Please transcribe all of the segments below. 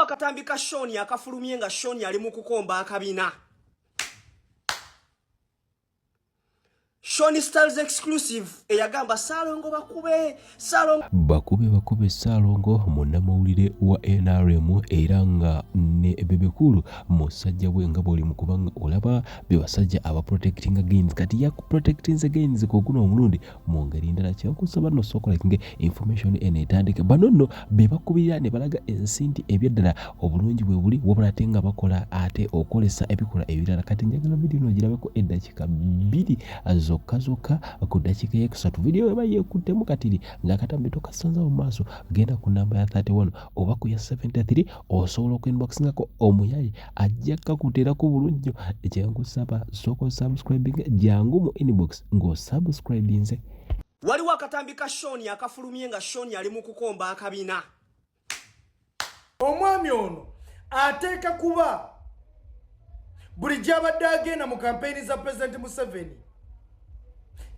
Akatambi ka Shoni akafulumye nga Shoni ali mu kukomba akabina. Shoni Styles exclusive eyagamba Ssalongo bakube, Ssalongo bakube, bakube Ssalongo, munnamawulire wa NRM era nga ne Bebe Cool musajja we, nga bw'oli mu kubanga olaba be basajja abaprotectinga gains. Kati yakuprotectinze gains ku guno omulundi mu ngeri ndala. Kyenkusaba nno, sooka likinge information eno etandike. Bano nno be bakubirira ne balaga ensi nti ebyaddala obulungi bwe buli, wabula ate nga bakola ate okwolesa ebikolwa ebirala. Kati njagala vidiyo eno ogirabeko eddakiika 2 zokka zokka. Ku ddakiika eyekusatu vidiyo eba yeekuttemu katiri ng'akatambi tokasanza mu maaso. Genda ku namba ya 31 oba ku ya 73, osobola okuinboxingako omuyaye, ajja kakuteerako bulungi nnyo. Kyenkusaba, sooka osubscribinga, jangu mu inbox ng'osubscribinze. Waliwo akatambi ka Shoni akafulumye nga Shoni ali mu kukomba akabina. Omwami ono ateeka kuba buli gy'abadde agenda mu kampeyini za Pulezidenti Museveni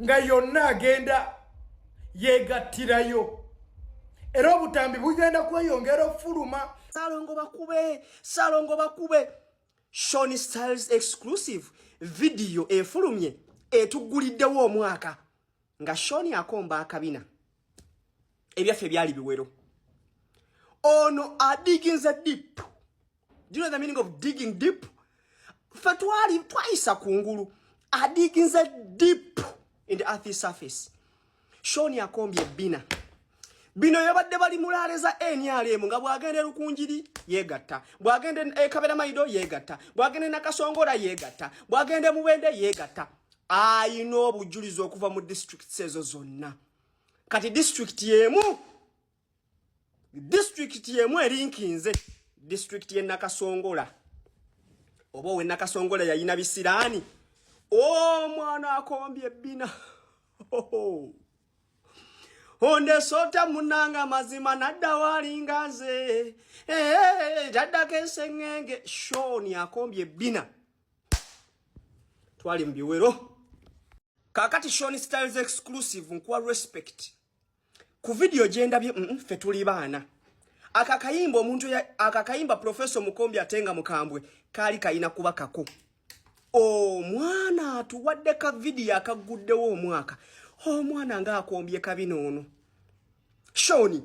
nga yonna agenda yeegattirayo, era obutambi bugenda kweyongera okufuluma. Ssalongo bakube, Ssalongo bakube. Shoni Styles exclusive video efulumye etugguliddewo omwaka nga Shoni akomba akabina. Ebyaffe byali biwero. Ono adiginze deep. Do you know the meaning of digging deep? Ffe twali twayisa kungulu, adiginze deep in the earth surface. Shoni akombye ebbina. Bino yabadde bali mulaale za NRM, nga bw'agenda eRukunjiri yeegatta, bw'agenda eKaberamaido yeegatta, bw'agenda eNakasongola yeegatta, bw'agenda eMubende yeegatta. Ayina obujulizi okuva mu districts ezo zonna. Kati district yemu erinkinze district ye Nakasongola, oba owe Nakasongola yayina bisiraani. Omwana akombye ebbina ondesota munanga mazima nadda walinga nze taddako enseŋŋenge. Shoni akombye ebbina, twali mu biwero. Kaakati Shoni Styles exclusive, nkuwa respect ku vidiyo gyendabye. Ffe tuli baana. Aka kayimba omuntu aka kayimba Professor Mukombi ate nga mukambwe kaali kayina kuba kako. Omwana atuwadde ka vidiyo akagguddewo omwaka, omwana ng'akombye kabina. Ono Shoni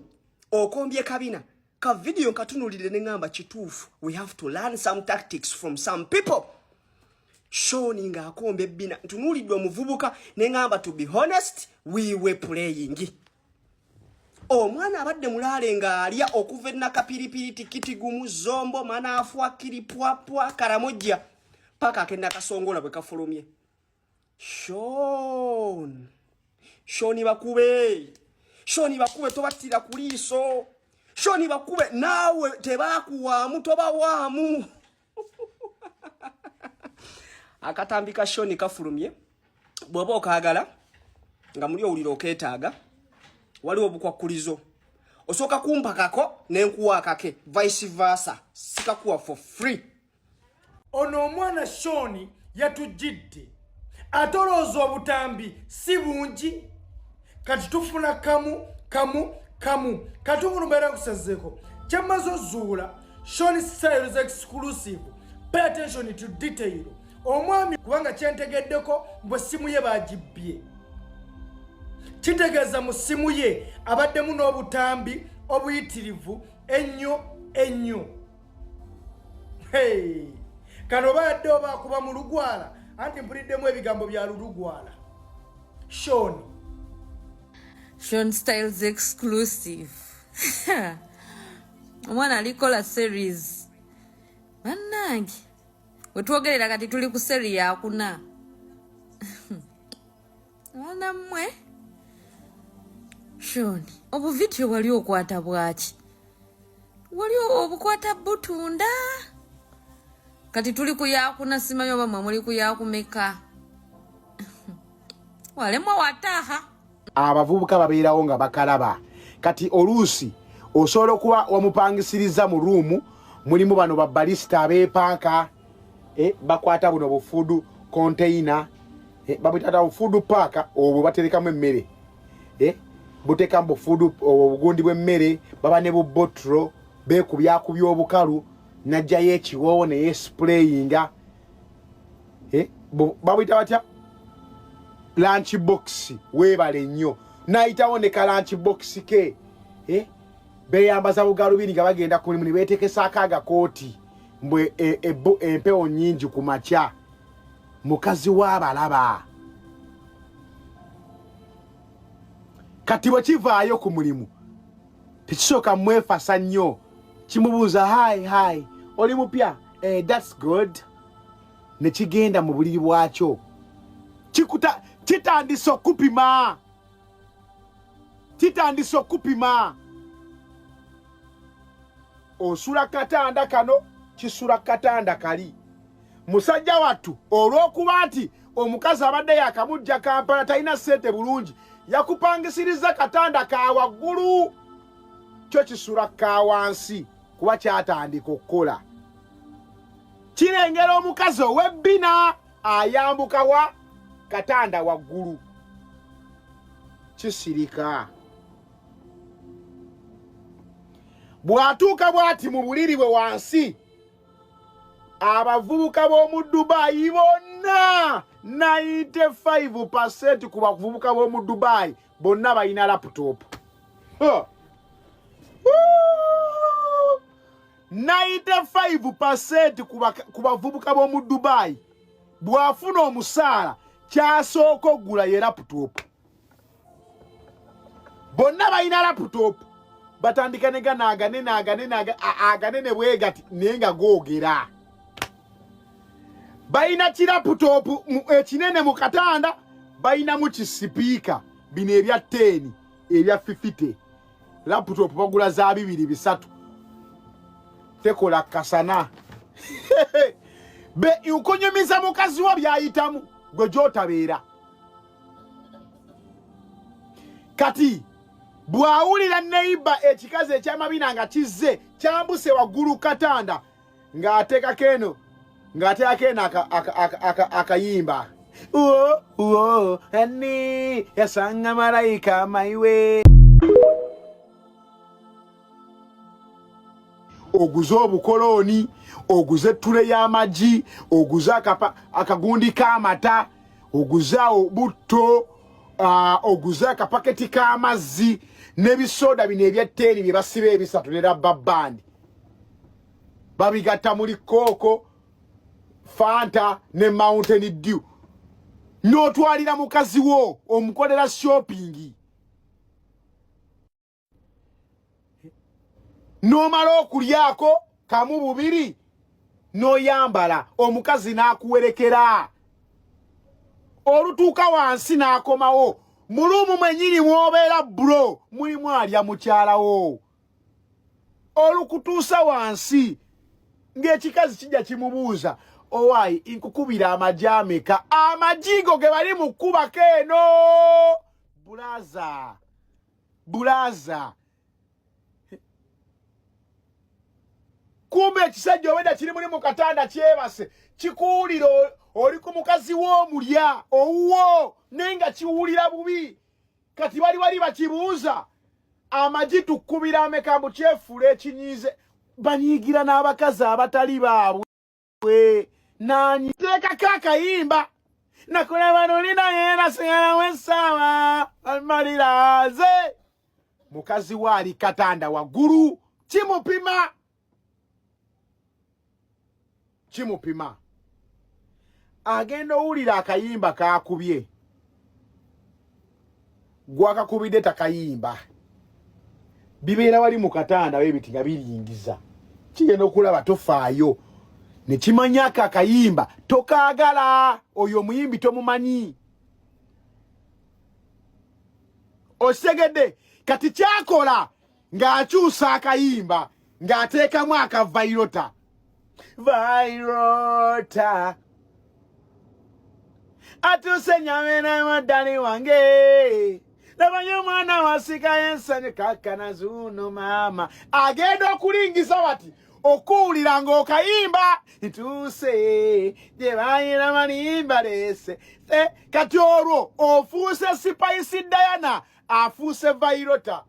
okombye kabina ka vidiyo nkatunulire ne ŋŋamba kituufu, we have to learn some tactics from some people. Shoni ng'akomba ebbina, ntunuulidde omuvubuka ne ŋŋamba, to be honest, we were playing. Omwana abadde mulaale ng'alya okuva enakapiripiri, tikitigumu, zombo, manaafwa, kiripwapwa, Karamojja, paka akenakasongola bwe kafulumye. Shon, Shoni bakube, Shoni bakube, tobattira ku liiso. Shoni bakube, naawe tebakuwaamu, tobawaamu. Akatambi ka Shoni kafulumye. Bw'oba okaagala nga muli owulira okeetaaga, waliwo obukwakkulizo. Osooka kumpakako nenkuwa akake, vice versa, sikakuwa for free. Ono omwana Shoni yatujjidde ate olowooza obutambi si bungi. Kati tufuna kamu kamu kamu katungulu mbeera nkusazeeko. Kyemmaze ozuula, Shoni Styles exclusive, pay attention to detail. Omwami kubanga kyentegeddeko mbwe essimu ye bagibbye, kitegeeza mu ssimu ye abaddemu n'obutambi obuyitirivu ennyo ennyo. Hey! Kano badde oba akuba mu lugwala, anti mpuliddemu ebigambo bya lulugwala. Shoni. Sean Styles exclusive. Omwana alikola series. Bannange. Wetwogerera kati tuli ku seri yakuna. Baana mmwe. Sean, obuvidiyo wali okwata bwaki? Wali obukwata butunda? Kati tuli ku yakuna, simanyi oba mwe muli ku yakumeka. Walemwa wataha. Abavubuka babeerawo nga bakalaba. Kati oluusi osobola okuba wamupangisiriza mu ruumu, mulimu bano babalisita abeepanka, bakwata buno bu food container, babuyita bu food pack, obwo baterekamu emmere, buteekamu bu food, obwo obugundi bw'emmere, baba ne bu bottle. Beekubyakubya obukalu, najjayo ekiwoowo neyesipuleyinga. Eh, babuyita batya? Lunch box. Weebale nnyo. Nayitawo ne ka lunch box ke. Eh, beyambaza bugalubiri nga bagenda ku mulimu ne beetekesaako agakooti mbwe e, e, empewo nnyingi ku makya. Mukazi w'abalaba kati bwe kivaayo ku mulimu tekisooka mwefasa nnyo, kimubuuza hi hi, oli mupya? Eh, that's good. Ne kigenda mu buliri bwakyo, kikuta kitandise okupima, kitandise okupima. Osula katanda kano, kisula katanda kali. Musajja wattu olw'okuba nti omukazi abadde yakamujja Kampala, talina ssente bulungi, yakupangisiriza katanda ka waggulu, kyo kisula ka wansi, kuba kyatandika okukola. Kirengera omukazi ow'ebbina ayambuka wa katanda waggulu, kisirika. Bw'atuuka bw'ati mu buliri bwe wansi, abavubuka b'omu Dubai bonna, 95% ku bavubuka b'omu Dubai bonna balina laptop. 95% ku bavubuka b'omu Dubai bw'afuna omusaala kyasooka okugula ye laptop. Bonna balina laptop. Batandika ne gano aganene aganene aganene bwegati naye nga googera. Balina kiraputopu ekinene mu katanda, balinamu kisipiika bino ebya 10, ebya 50. Laputopu bagula za bibiri bisatu, tekola kasana. Be nkunyumiza mukazi wo byayitamu gwe gyotabeera. Kati bw'awulira neyiba ekikazi ekyamabina nga kizze kyambuse waggulu katanda, ng'ateekako eno, ng'ateekako eno akayimba uo uo ani yasanga malayika maiwe. Oguze obukolooni, oguze ettule y'amagi, oguze akagundi k'amata, oguze obutto, oguze akapaketi k'amazzi n'ebisoda bino ebyetteeni bye basiba ebisatu ne rabba bandi, babigatta muli kooko, Fanta ne Mountain Dew, n'otwalira mukazi wo omukolera shopping. N'omala okulyako kamu bubiri n'oyambala, omukazi n'akuwerekera. Olutuuka wansi n'akomawo mulumu mwenyini mwobeera bro, mulimu alya mukyalawo. Olukutuusa wansi ng'ekikazi kijja kimubuuza, owaayi nkukubira amagi ameka? Amajigo ge bali mu kkubako eno. Bulaza bulaza, kumbe ekisajja obedda kiri muli mu katanda kyebase, kikuwulira oli ku mukazi w'omulya owuwo, naye nga kiwulira bubi. Kati bali wali bakibuuza, amagi tukkubira ameka? Mbu kyefuula ekinyiize. Banyiigira n'abakazi abatali baabwe. Nanteekako akayimba, nakulaba luli naye nasigalawo essaawa maliraze. Mukazi we ali katanda waggulu, kimupima kimupima. Agenda owulira akayimba kakubye, gwakakubidde takayimba, bibeera wali mu katanda webiti nga biringiza. Kigenda okulaba tofaayo ne kimanya ako akayimba tokaagala, oyo omuyimbi tomumanyi. Okitegedde? Kati kyakola ng'akyusa akayimba ng'ateekamu akavairota vairota atuuse nyamena wange, labanye omwana wasikayo ensanyu kakana zuuno maama. Agenda okulingiza wati okuwulira ng'okayimba ntuuse gye bayina malimba leese. Kati olwo ofuuse Spice Diana, afuuse Vairota.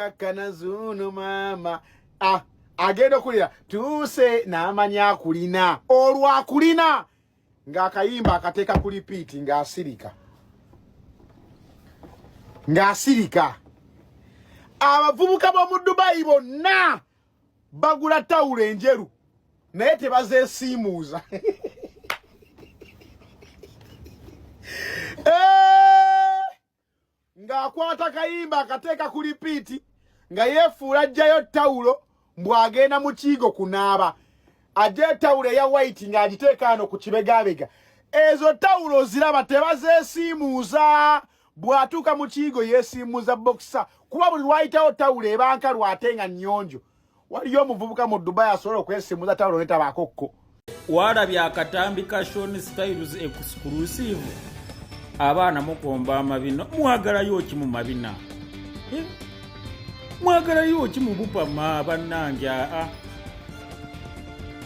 Kakana zuno maama. Ah, agenda okulira tuuse n'amanya akulina olwo akulina ng'akayimba akateeka ku lipiiti ng'asirika ng'asirika. Abavubuka b'omu Dubai bonna bagula tawulo enjeru naye tebazeesiimuuza. Eh! Ng'akwata kayimba akateeka ku lipiiti nga yeefuula ajjayo tawulo mbu agenda mu kiigo kunaaba, ajja etawulo eya white ng'agiteeka ano ku kibegabega. Ezo tawulo oziraba tebazeesiimuuza. Bw'atuuka mu kiigo yeesiimuuza bokisa, kuba buli lwayitawo tawulo eba nkalu ate nga nnyonjo. Waliyo omuvubuka mu Dubai asobola okwesiimuuza tawulo netabaako kko. Walabye akatambi ka Sean Styles exclusive? Abaana mukomba amabina, mwagalayo ki mu mabina? Eh? Mwagalayo ki mu bupama bannange? Aa,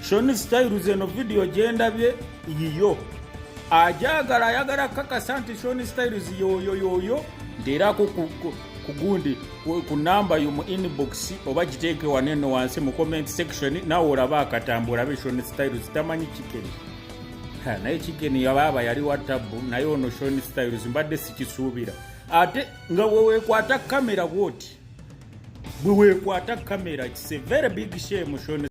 Sean Styles eno vidiyo gyendabye yiyo ajagala ayagala kakasa nti Sean Styles yoyo yoyo nteerako ku gundi ku namba yo mu inbox oba giteeke wano eno wansi mu comment section, naawe olabe akatambi, olabe Sean Styles tamanyi chicken. Naye chicken yabaaba yali wa tabbu, naye ono Sean Styles mbadde sikisuubira. Ate nga weweekwata kamera bwoti, bwe weekwata kamera, it's a very big shame, Sean.